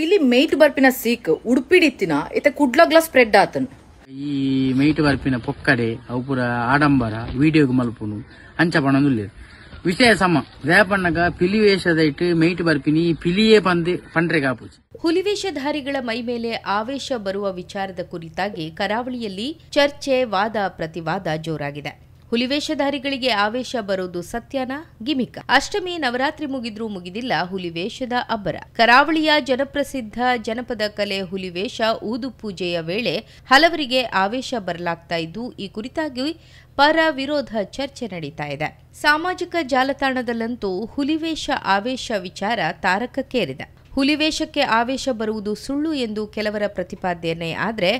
ಪಿಲಿ ಮೇಟ್ ಬರ್ಪಿನ ಸೀಕ್ ಉಡುಪಿಡಿತ್ತಿನ ಇತ್ತೆ ಕುಡ್ಲಗ್ಲ ಸ್ಪ್ರೆಡ್ ಆತನ್. ಈ ಮೇಟ್ ಬರ್ಪಿನ ಪೊಕ್ಕಡೆ ಅವು ಪೂರ ಆಡಂಬರ ವಿಡಿಯೋಗ್ ಮಲ್ಪುನು ಅಂಚ ಪಣೊಂದುಲ್ಲೆರ್. ವಿಷಯ ಸಮ ದಾಯೆ ಪಿಲಿ ವೇಷದೈಟ್ ಮೇಟ್ ಬರ್ಪಿನಿ ಪಿಲಿಯೇ ಪಂದ್ ಪಂಡ್ರೆ ಕಾಪುಜಿ. ಹುಲಿವೇಷಧಾರಿಗಳ ಮೈಮೇಲೆ ಆವೇಶ ಬರುವ ವಿಚಾರದ ಕುರಿತಾಗಿ ಕರಾವಳಿಯಲ್ಲಿ ಚರ್ಚೆ, ವಾದ ಪ್ರತಿವಾದ ಜೋರಾಗಿದೆ. ಹುಲಿವೇಷಧಾರಿಗಳಿಗೆ ಆವೇಶ ಬರೋದು ಸತ್ಯನಾ ಗಿಮಿಕ? ಅಷ್ಟಮಿ ನವರಾತ್ರಿ ಮುಗಿದ್ರೂ ಮುಗಿದಿಲ್ಲ ಹುಲಿವೇಷದ ಅಬ್ಬರ. ಕರಾವಳಿಯ ಜನಪ್ರಸಿದ್ಧ ಜನಪದ ಕಲೆ ಹುಲಿವೇಷ ಊದು ಪೂಜೆಯ ವೇಳೆ ಹಲವರಿಗೆ ಆವೇಶ ಬರಲಾಗ್ತಾ ಇದ್ದು, ಈ ಕುರಿತಾಗಿ ಪರ ವಿರೋಧ ಚರ್ಚೆ ನಡೀತಾ ಇದೆ. ಸಾಮಾಜಿಕ ಜಾಲತಾಣದಲ್ಲಂತೂ ಹುಲಿವೇಷ ಆವೇಶ ವಿಚಾರ ತಾರಕಕ್ಕೇರಿದೆ. ಹುಲಿವೇಷಕ್ಕೆ ಆವೇಶ ಬರುವುದು ಸುಳ್ಳು ಎಂದು ಕೆಲವರ ಪ್ರತಿಪಾದನೆ ಆದರೆ,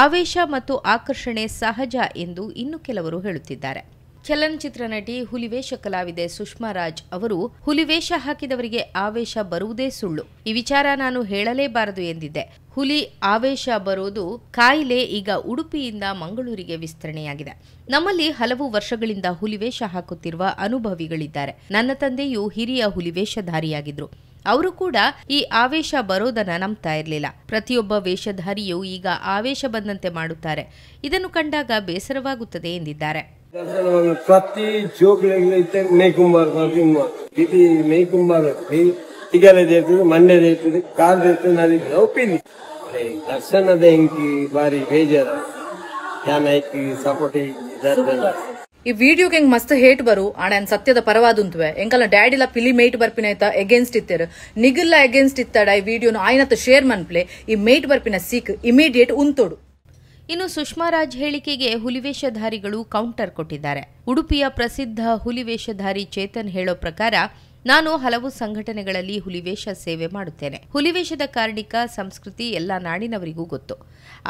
ಆವೇಶ ಮತ್ತು ಆಕರ್ಷಣೆ ಸಹಜ ಎಂದು ಇನ್ನು ಕೆಲವರು ಹೇಳುತ್ತಿದ್ದಾರೆ. ಚಲನಚಿತ್ರ ನಟಿ ಹುಲಿವೇಷ ಕಲಾವಿದೆ ಸುಷ್ಮಾ ರಾಜ್ ಅವರು ಹುಲಿವೇಷ ಹಾಕಿದವರಿಗೆ ಆವೇಶ ಬರುವುದೇ ಸುಳ್ಳು, ಈ ವಿಚಾರ ನಾನು ಹೇಳಲೇಬಾರದು ಎಂದಿದ್ದೆ. ಹುಲಿ ಆವೇಶ ಬರುವುದು ಕಾಯಿಲೆ ಈಗ ಉಡುಪಿಯಿಂದ ಮಂಗಳೂರಿಗೆ ವಿಸ್ತರಣೆಯಾಗಿದೆ. ನಮ್ಮಲ್ಲಿ ಹಲವು ವರ್ಷಗಳಿಂದ ಹುಲಿವೇಷ ಹಾಕುತ್ತಿರುವ ಅನುಭವಿಗಳಿದ್ದಾರೆ. ನನ್ನ ತಂದೆಯು ಹಿರಿಯ ಹುಲಿವೇಷಧಾರಿಯಾಗಿದ್ರು. ಅವರು ಕೂಡ ಈ ಆವೇಶ ಬರೋದನ್ನ ನಂಬ್ತಾ ಇರಲಿಲ್ಲ. ಪ್ರತಿಯೊಬ್ಬ ವೇಷಧಾರಿಯೂ ಈಗ ಆವೇಶ ಬಂದಂತೆ ಮಾಡುತ್ತಾರೆ. ಇದನ್ನು ಕಂಡಾಗ ಬೇಸರವಾಗುತ್ತದೆ ಎಂದಿದ್ದಾರೆ. ಪ್ರತಿ ದರ್ಶನದ ಬಾರಿ ಬೇಜಾರ. ಈ ವಿಡಿಯೋಗೆ ಹೆಂಗ್ ಮಸ್ತ್ ಹೇಟ್ ಬರು ಆಣ ಸತ್ಯದ ಪರವಾದುಂತುವೆ. ಎಂಕಲ್ನ ಡ್ಯಾಡಿಲ ಪಿಲಿ ಮೇಟ್ ಬರ್ಪಿನ ಆಯ್ತಾ ಎಗೇನ್ಸ್ಟ್ ಇತ್ತೇರು, ನಿಗಿಲ್ಲ ಎಗೇನ್ಸ್ಟ್ ಇತ್ತಾಡ. ಈ ವಿಡಿಯೋನು ಆಯ್ನತ್ತ ಶೇರ್ ಮನ್ಪ್ಲೆ. ಈ ಮೇಟ್ ಬರ್ಪಿನ ಸೀಕ್ ಇಮಿಡಿಯೇಟ್ ಉಂತೋಡು. ಇನ್ನು ಸುಷ್ಮಾ ರಾಜ್ ಹೇಳಿಕೆಗೆ ಹುಲಿವೇಷಧಾರಿಗಳು ಕೌಂಟರ್ ಕೊಟ್ಟಿದ್ದಾರೆ. ಉಡುಪಿಯ ಪ್ರಸಿದ್ಧ ಹುಲಿವೇಷಧಾರಿ ಚೇತನ್ ಹೇಳೋ ಪ್ರಕಾರ, ನಾನು ಹಲವು ಸಂಘಟನೆಗಳಲ್ಲಿ ಹುಲಿವೇಷ ಸೇವೆ ಮಾಡುತ್ತೇನೆ. ಹುಲಿವೇಷದ ಕಾರ್ಣಿಕ ಸಂಸ್ಕೃತಿ ಎಲ್ಲ ನಾಡಿನವರಿಗೂ ಗೊತ್ತು.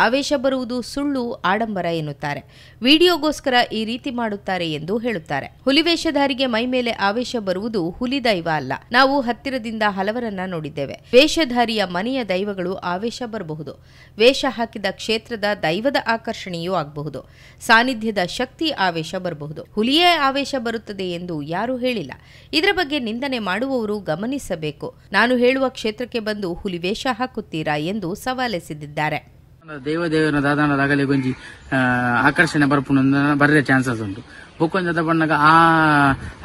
ಆವೇಶ ಬರುವುದು ಸುಳ್ಳು, ಆಡಂಬರ ಎನ್ನುತ್ತಾರೆ. ವಿಡಿಯೋಗೋಸ್ಕರ ಈ ರೀತಿ ಮಾಡುತ್ತಾರೆ ಎಂದು ಹೇಳುತ್ತಾರೆ. ಹುಲಿವೇಷಧಾರಿಗೆ ಮೈಮೇಲೆ ಆವೇಶ ಬರುವುದು ಹುಲಿ ದೈವ ಅಲ್ಲ. ನಾವು ಹತ್ತಿರದಿಂದ ಹಲವರನ್ನ ನೋಡಿದ್ದೇವೆ. ವೇಷಧಾರಿಯ ಮನೆಯ ದೈವಗಳು ಆವೇಶ ಬರಬಹುದು. ವೇಷ ಹಾಕಿದ ಕ್ಷೇತ್ರದ ದೈವದ ಆಕರ್ಷಣೆಯೂ ಆಗಬಹುದು. ಸಾನ್ನಿಧ್ಯದ ಶಕ್ತಿ ಆವೇಶ ಬರಬಹುದು. ಹುಲಿಯೇ ಆವೇಶ ಬರುತ್ತದೆ ಎಂದು ಯಾರೂ ಹೇಳಿಲ್ಲ. ಇದರ ಬಗ್ಗೆ ನಿಂದನೆ ಮಾಡುವವರು ಗಮನಿಸಬೇಕು. ನಾನು ಹೇಳುವ ಕ್ಷೇತ್ರಕ್ಕೆ ಬಂದು ಹುಲಿವೇಷ ಹಾಕುತ್ತೀರಾ ಎಂದು ಸವಾಲೆಸೆದಿದ್ದಾರೆ. ದೇವ ದೇವರ ದಾದಾನ ಅಗಲೆ ಗೊಂಜಿ ಆಕರ್ಷಣೆ ಬರ್ಪುನ ಬರ್ರೆ ಚಾನ್ಸಸ್ ಉಂಟು. ಬೊಕ್ಕೊಂಜದ ಬಣ್ಣಗ ಆ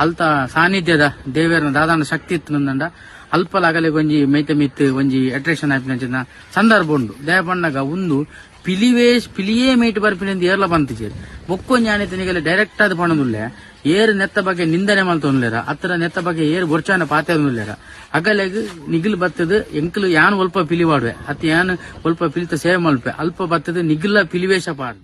ಅಲ್ತ ಸಾನ್ನಿಧ್ಯದ ದೇವರ ದಾದಾನ ಶಕ್ತಿ ಇತ್ತು ನಂದ ಅಲ್ಪಲ ಅಗಲೆ ಗೊಂಜಿ ಮೈತ ಮಿತ್ ಒಂಜಿ ಅಟ್ರಾಕ್ಷನ್ ಆಪಿನ ಸಂದರ್ಭ ಉಂಟು. ದೇವ ಬಣ್ಣಗ ಒಂದು ಪಿಲಿವೇಶ್ ಪಿಲಿಯೇ ಮೇಟ್ ಬರ್ಪಿನ ಏರ್ಲ ಬಂತಿಚೇರು ಬೊಕ್ಕೊಂಜಿ ಆನಿತನಿಗೆಲ್ಲ ಡೈರೆಕ್ಟ್ ಆದ ಪಣದುಲ್ಲೆ ಏರು ನೆತ್ತ ಬಗ್ಗೆ ನಿಂದನೆ ಮಲ್ತೊನ್ಲೇರ ಅತ್ರ ನೆತ್ತ ಬಗ್ಗೆ ಏರು ಬೊರ್ಚಾನ ಪಾತೆಲ್ಲೇರ ಅಗಲೆಗ್ ನಿಗಿಲ್ ಬತ್ತದ ಎಂಕಲು ಯಾನ್ ಒಲ್ಪ ಪಿಲಿ ವಾಡುವೆ ಅತ್ತ ಯಾನ್ ಒಲ್ಪ ಪಿಲಿತ ಸೇವೆ ಮಲ್ಪೆ ಅಲ್ಪ ಬತ್ತದ ನಿಗಿಲ ಪಿಲಿವೇಶ ಪಾಡ್ದು.